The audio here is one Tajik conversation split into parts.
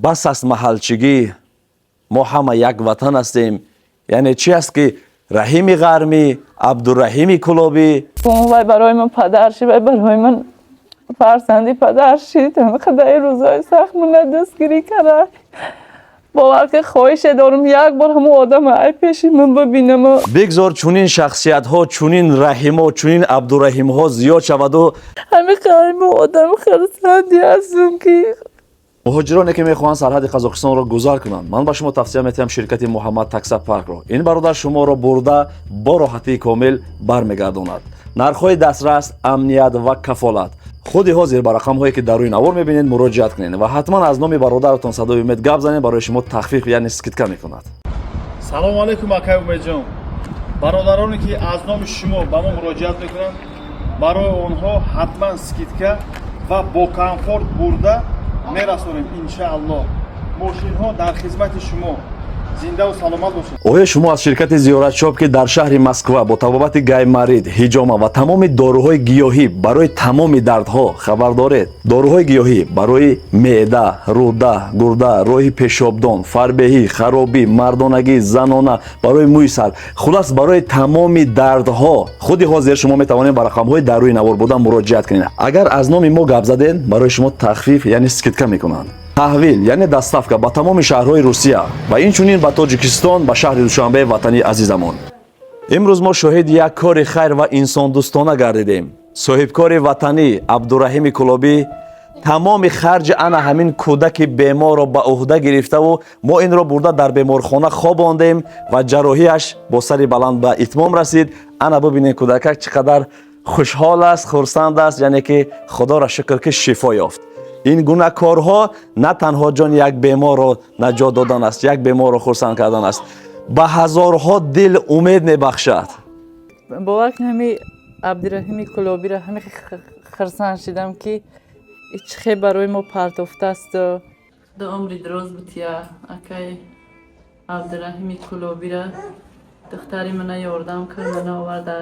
Бас аст маҳалчигӣ, мо ҳама як ватан ҳастем. Яъне чӣ аст, ки Раҳими Ғармӣ, Абдураҳими Кулобӣ. Вай барои ман падар шид, вай барои ман фарзанди падар шид. Худои рӯзои сахт мана дастгирӣ кард. Бовар ки, хоҳише дорам, як бор ҳамон одам ай пеши ман бибинам. Бигзор чунин шахсиятҳо, чунин Раҳимо, чунин Абдураҳимҳо зиёд шаваду Ҳами қаймо одам хурсанди ҳастам, ки Муҳоҷироне, ки мехоҳанд сарҳади Қазоқистонро гузар кунанд, ман ба шумо тавсия метиҳам ширкати «Муҳаммад Таксопаркро». Ин бародар шуморо бурда, бо роҳатии комил бармегардонад. Нархҳои дастрас, амният ва кафолат. Худи ҳозир ба рақамҳое, ки дар рӯи навор мебинед, муроҷиат кунед ва ҳатман аз номи бародаратон Садои Умед гап занед, барои шумо тахфиф, яъне скидка мекунад. Салому алайкум, акай Умедҷон. Бародароне, ки аз номи шумо ба мо муроҷиат мекунанд, барои онҳо ҳатман скидка ва бо комфорт бурда мерасонем, иншааллоҳ. Мошинҳо дар хизмати шумо. Зиндаву саломат бошед. Оё шумо аз ширкати «Зиёратшоп», ки дар шаҳри Москва бо табобати гайморит, ҳиҷома ва тамоми доруҳои гиёҳӣ барои тамоми дардҳо хабар доред? Доруҳои гиёҳӣ барои меъда, рӯда, гурда, роҳи пешобдон, фарбеҳӣ, харобӣ, мардонагӣ, занона, барои мӯи сар, хулас, барои тамоми дардҳо. Худи ҳозир шумо метавонед ба рақамҳои дар рӯи навор буда муроҷиат кунед. Агар аз номи мо гап задед, барои шумо тахфиф, яъне скидка мекунанд. Таҳвил, яъне доставка ба тамоми шаҳрҳои Русия ва инчунин ба Тоҷикистон, ба шаҳри Душанбе, ватани азизамон. Имрӯз мо шоҳиди як кори хайр ва инсондӯстона гардидем. Соҳибкори ватанӣ Абдураҳими Кулобӣ тамоми харҷи ана ҳамин кӯдаки беморро ба ӯҳда гирифтаву мо инро бурда дар беморхона хобондем ва ҷарроҳиаш бо сари баланд ба итмом расид. Ана бибинед, кӯдакак чӣ қадар хушҳол аст, хурсанд аст, яъне ки Худоро шукр, ки шифо ёфт. Ин гуна корҳо на танҳо ҷони як беморро наҷот додан аст, як беморро хурсанд кардан аст, ба ҳазорҳо дил умед мебахшад. Бовар кун, ҳами Абдураҳими Кулобира ҳами хурсанд шидам, ки чӣ хел барои мо партофтааст. Худо умри дароз бутия акай Абдураҳими Кулобира. Духтари мана ёрдам кард, мана оварда.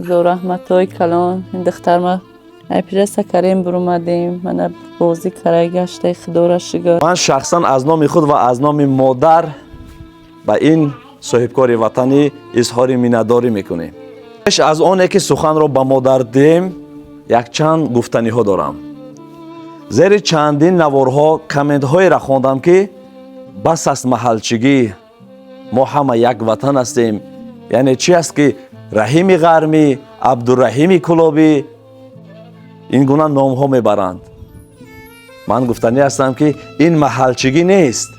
Зораҳматҳои калон. Ин духтарма операция карем, бурумадем, мана бозӣ карай гаштаи, Худора шукр. Ман шахсан аз номи худ ва аз номи модар ба ин соҳибкори ватанӣ изҳори миннатдорӣ мекунем. Пеш аз оне ки суханро ба модар диҳем, якчанд гуфтаниҳо дорам. Зери чандин наворҳо комментҳоеро хондам, ки бас аст маҳалчигӣ, мо ҳама як ватан ҳастем. Яъне чӣ аст, ки Раҳими Ғармӣ, Абдураҳими Кулобӣ, ин гуна номҳо мебаранд. Ман гуфтанӣ ҳастам, ки ин маҳалчигӣ нест.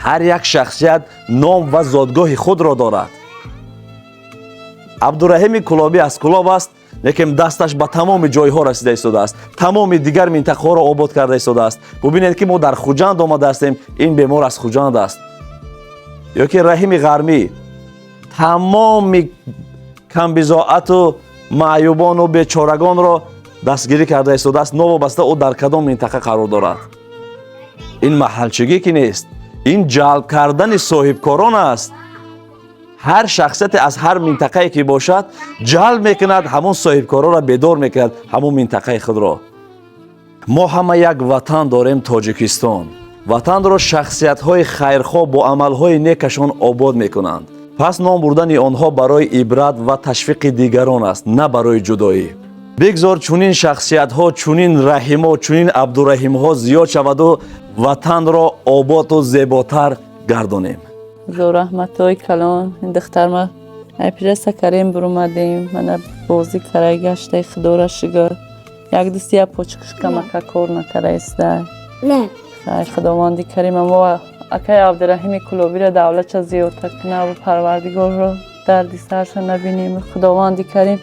Ҳар як шахсият ном ва зодгоҳи худро дорад. Абдураҳими Кулобӣ аз Кулоб аст, лекин дасташ ба тамоми ҷойҳо расида истодааст, тамоми дигар минтақаҳоро обод карда истодааст. Бубинед, ки мо дар Хуҷанд омада ҳастем, ин бемор аз Хуҷанд аст. Ё ки Раҳими Ғармӣ тамоми камбизоату маъюбону бечорагонро дастгирӣ карда истодааст, новобаста ӯ дар кадом минтақа қарор дорад. Ин маҳалчигӣ ки нест, ин ҷалб кардани соҳибкорон аст. Ҳар шахсияте аз ҳар минтақае ки бошад, ҷалб мекунад, ҳамон соҳибкоронро бедор мекунад, ҳамон минтақаи худро. Мо ҳама як ватан дорем, Тоҷикистон. Ватанро шахсиятҳои хайрхоҳ бо амалҳои некашон обод мекунанд. Пас ном бурдани онҳо барои ибрат ва ташвиқи дигарон аст, на барои ҷудоӣ. Бигзор чунин шахсиятҳо, чунин Раҳимо, чунин Абдураҳимҳо зиёд шаваду ватанро оботу зеботар гардонем. Зораҳматҳои калон. Ин духтарма операция карем, бурумадем, мана бозӣ карай гаштаи, Худора шукр. Як дасти, як почкаш камака кор накара иста. Не. Хай, Худованди карим амо акай Абдураҳими Кулобира давлатша зиёдтар кунав, Парвардигорро дарди сарша набинем. Худованди карим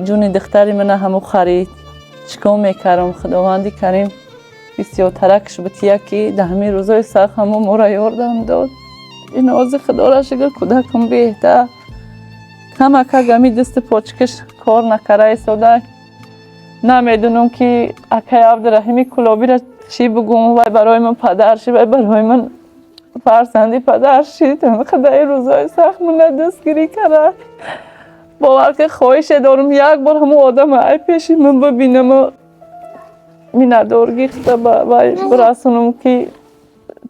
ҷуни духтари мана ҳаму харид. Чӣ кор мекардам? Худованди карим бисёртаракш бутия, ки дар ҳамин рӯзои сахт ҳамо моро ёрдам дод. Инози Худора шукр, кӯдакам беҳтар. Камакак ами дасти почкаш кор накара истода. Намедунам, ки акай Абдураҳими Кулобира чӣ бугум. Вай барои ман падар шид, вай барои ман фарзанди падар шид. Худои рӯзои сахт мана дастгирӣ кард. Бовар ки, хоҳише дорам, як бор ҳамон одам ай пеши ман бибинам. миннатдоргӣ худа вай бирасонам ки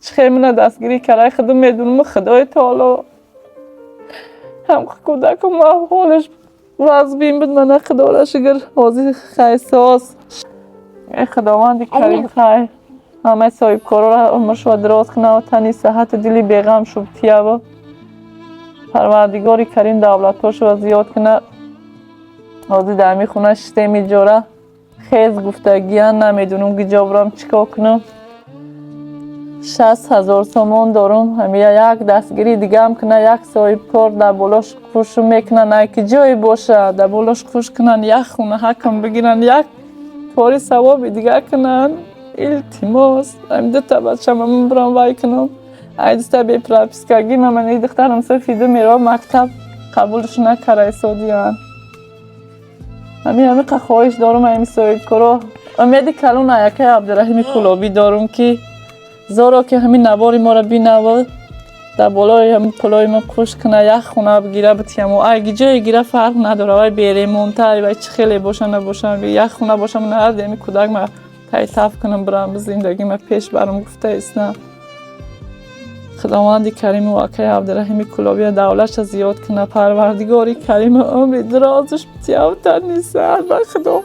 чӣ хел мана дастгирӣ кардай, худам медонам. Худои таоло ҳам кӯдакам аҳволаш вазбин буд, мана худоро шукр, ҳозир хайсоз. Эй Худованди Карим, хайр ҳамаи соҳибкорора умршо дароз кунад, тани саҳату дили беғам шубтияву Парвардигори Карим давлатҳошро зиёд кунад. Ҳозир дар ҳамин хона шиштем, иҷора хез гуфтагиян, намедонам куҷо бурам, чӣ кор кунам. 60 000 сомон дорум. Ҳамия як дастгирӣ дигаам кунад, як соҳибкор дар болош хушм мекунанд, ай ки ҷое бошад, дар болош хуш кунанд, як хона ҳакм бигиранд, як кори савоби дигар кунанд. Илтимос, ҳамин дута бачама ман бурам вай кунам. Ай дуста бепропискагӣ ман духтарам синфи ду меравад мактаб, қабулш накарда истодиянд. Ҳамин ҳамиқа хоҳиш дорум ҳамин соҳибкоро. Умеди калон аякаи Абдураҳими Кулобӣ дорум, ки зоро ки ҳамин навори моро бинавад, дар болои ҳамин пулои мо қуш кунад, як хона бигира битияму. Ай ҷое гира, фарқ надорад, вай беремонта, вай чӣ хеле боша набоша, як хона боша, ман ҳар деми кӯдак ма тайтаф кунам, бирам, зиндагима пеш барам гуфта истам. Худованди Кариму акаи Абдураҳими Кулобия давлатша зиёд кунад, Парвардигори Кариму умри дарозаш битияву тани саҳат. Ба Худо,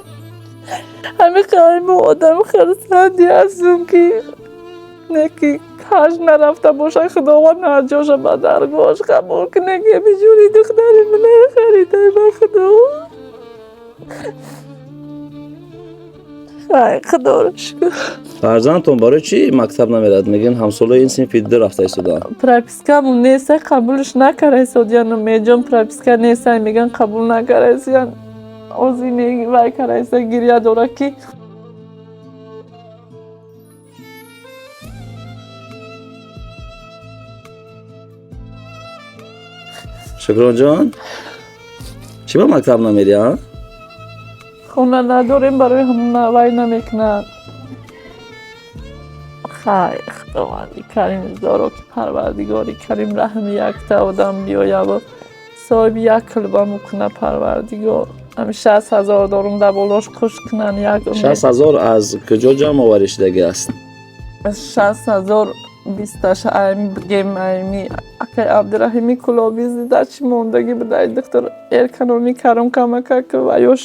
ҳамин қаймо одами хурсанди ҳастам, ки не ки ҳаж нарафта боша, Худованд ҳаҷоша ба даргоҳаш қабул кунад, ки биҷури духтари мана харидай. Ба Худо, ай Худоро шукр. Фарзандтон барои чӣ мактаб намерад? Мегӯянд, ҳамсолаи ин синфи ду рафта истодаанд. Пропискамон неста, қабулш накарда истодиян. Умедҷон, прописка неста, мегӯян, қабул накарда истодиян. Озини вай карда иста, гиря дорад ки Шукронҷон, чӣ ба мактаб намери, а? Хона надорем, барои ҳамон вай намекунад. Хай, Худованди Карим зоро ки Парвардигори Карим раҳми якта одам биёяву соҳиби як кулбаму куна. Парвардигор, ҳами 60 000 дорум, дар болош қуш кунанд як умед. 60 000 аз куҷо ҷамъ оварӣ шудагӣ аст? 60 000 бисташ айми бигем, айми акай Абдураҳими Кулобӣ зида чӣ мондагӣ будай, духтур эрканоми каром камакак ваёш.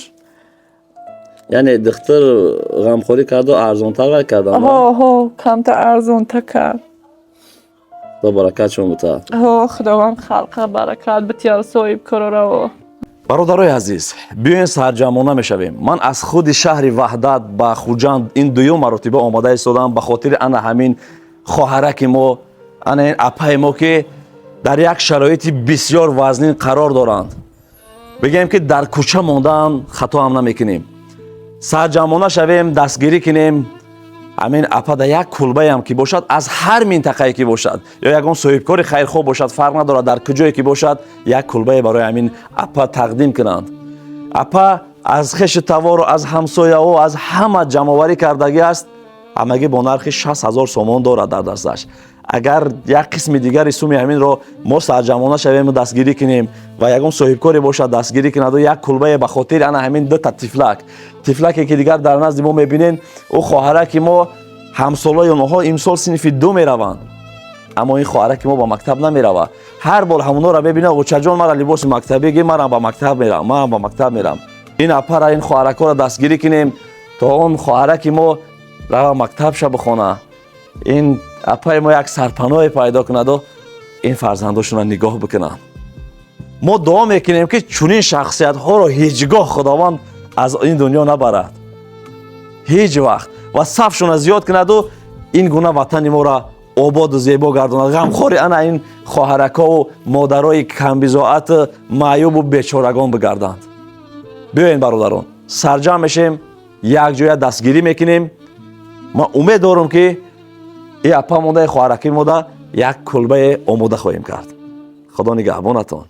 Яъне духтур ғамхорӣ карду арзонтар вай кардам? Ҳо, ҳо, камтар арзонта кард. Худо баракатшон бутад. Ҳо, Худованд халқа баракат битияр, соҳибкорора. Бародарои азиз, биёен сарҷамъона мешавем. Ман аз худи шаҳри Ваҳдат ба Хуҷанд ин дуюм маротиба омода истодам ба хотири ана ҳамин хоҳараки мо, ана ин апаи мо, ки дар як шароити бисёр вазнин қарор доранд. Бигӯем, ки дар кӯча мондаан, хато ҳам намекунем. Сарҷамъона шавем, дастгирӣ кунем ҳамин апа дар як кулбаям ки бошад, аз ҳар минтақае ки бошад, ё ягон соҳибкори хайрхоҳ бошад, фарқ надорад, дар куҷое ки бошад, як кулбае барои ҳамин апа тақдим кунанд. Апа аз хешу тавору, аз ҳамсояҳо, аз ҳама ҷамъоварӣ кардагӣ аст. Ҳамагӣ бо нархи 60 000 сомон дорад дар дасташ. Агар як қисми дигари суми ҳаминро мо сарҷамъона шавему дастгирӣ кунем ва ягон соҳибкоре бошад, дастгирӣ кунаду як кулбае ба хотири ана ҳамин дута тифлак, тифлаке ки дигар дар назди мо мебинен, ӯ хоҳараки мо, ҳамсолаи онҳо имсол синфи ду мераванд, аммо ин хоҳараки мо ба мактаб намеравад. Ҳар бор ҳамонҳоро мебинад: «Очаҷон, мара либоси мактабӣ ги, манам ба мактаб мерам, манам ба мактаб мерам». Ин апара, ин хоҳаракҳоро дастгирӣ кунем, то он хоҳараки мо рава мактабша бихона, ин апаи мо як сарпаноҳе пайдо кунаду ин фарзандошонро нигоҳ бикунанд. Мо дуо мекунем, ки чунин шахсиятҳоро ҳеҷ гоҳ Худованд аз ин дунё набарад, ҳеҷ вақт, ва сафшона зиёд кунаду ин гуна ватани моро ободу зебо гардонад, ғамхори ана ин хоҳаракҳову модарои камбизоату маъюбу бечорагон бигарданд. Биёен, бародарон, сарҷамъ мешем, якҷоя дастгирӣ мекунем. Ман умед дорам, ки и апа монда, и хоҳаракӣ монда, як кулбае омода хоҳем кард. Худо нигаҳбонатон.